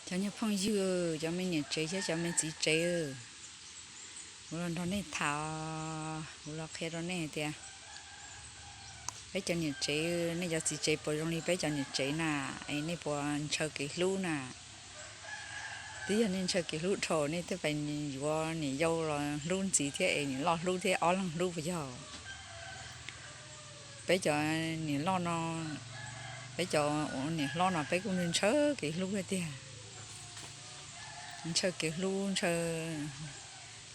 Cov nyuag phooj ywg, cov me niam tsev thiab cov me txiv tsev, kuv los nrog nej tham, kuv los qhia rau nej tias peb cov niam tsev, nej cov txiv tsev puas zoo li peb cov niam tsev na? Es nej puas ntshaw kev hlub na? Twb yog nej ntshaw kev hlub dhau, nej thiaj pais yuav niam yau los hlub ntxiv thiab es niam loj hlub thiab ob leeg hlub puas yog? Peb cov niam loj no, peb cov niam hlob no peb kuj ntshaw kev hlub tiag tiag. Ntshaw kev hlub, ntshaw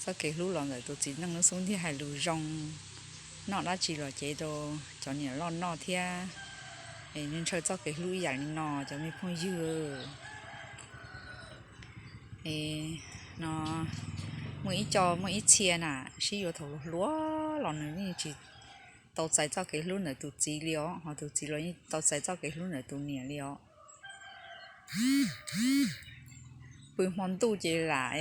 txoj kev hlub los ntawm tus txiv neej lub xub ntiag, hais lus zoo, noj dab tsi los cev rau cov niam loj noj thiab. Es ntshaw txoj kev hlub ib yam li no cov me phooj ywg. Es no muaj ib co muaj ib txhia na, sib yuav thaum hluas los nws yeej tsis tau txais txoj kev hlub ntawm tus txiv li os, ho tus txiv los yeej tau txais txoj kev hlub ntawm tus niam li os. Pw hmo ntuj ces lam,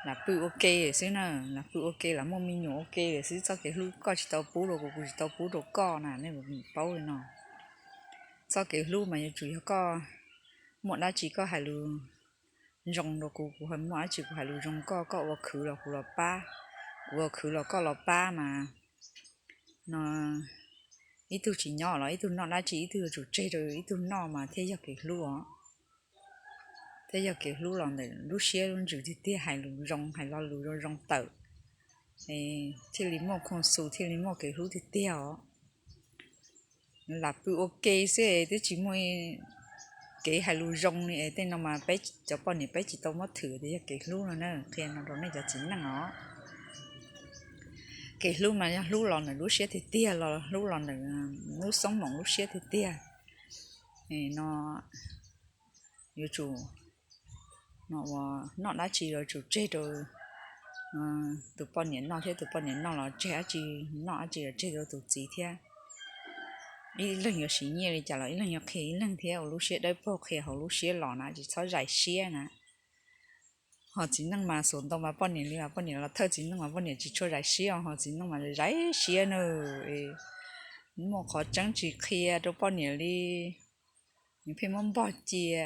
lam pw ua ke xwb na, lam pw ua ke, lam muaj me nyuam ua ke xwb, txoj kev hlub koj tsis tau pub rau kuv, kuv tsis tau pub rau koj na, nej paub li no. Txoj kev hlub mas yuav tsum yog koj muaj dab tsi koj hais lus zoo rau kuv, kuv muaj dab tsi kuv hais lus zoo koj, koj ua khwv los kuv los pab, kuv ua khwv los koj los pab mas no ib tug tsis nyob los ib tug noj dab tsi, ib tug yuav tsum tseg rau ib tug noj mas thiaj yog kev hlub os. Thiaj yog kev hlub los ntawm lub siab lub ntsws tiag tiag, hais lus zoo, hais lo lus zoo zoo tawm, thiaj li muaj khoom xu, thiaj li muaj kev hlub tiag tiag os. Lam pw ua ke xwb twb tsis muaj kev hais lus zoo li, tej no mas peb cov poj niam peb tsis tau muab thwm tias yog kev hlub no na, qhia no rau nej cov txiv neej os. Kev hlub mas yog hlub los ntawm lub siab tiag tiag, los hlub los ntawm lub xoob moos lub siab tiag tiag. No yuav tsum, no ua noj dab tsi los tsum tseg rau tus poj niam noj thiab, tus poj niam noj los tseg dab tsi, noj dab tsi los tseg rau tus txiv thiab. Ib leeg yuav siv nyiaj li cas los ib leeg yuav qhia ib leeg thiab, ua lub siab dawb paug qhia hauv lub siab los na, tsis txhob zais siab na. Ho txiv neej mas xuas ntoo mas poj niam li, mas poj niam los thawj txiv neej mas poj niam tsis tshua zais siab, ho txiv neej mas zais siab na. Muaj qhov tseeb tsis qhia rau poj niam li, nws pheej muab npog cia,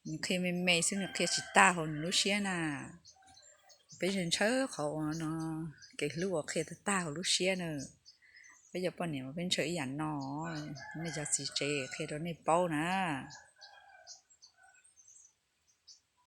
nws qhia me me xwb, nws qhia tsis tag hauv nws lub siab na. Peb ntshaw qhov uas no kev hlub uas qhia tag tag hauv lub siab na. Peb cov poj niam mas peb ntshaw ib yam no, nej cov txiv tsev qhia rau nej paub na.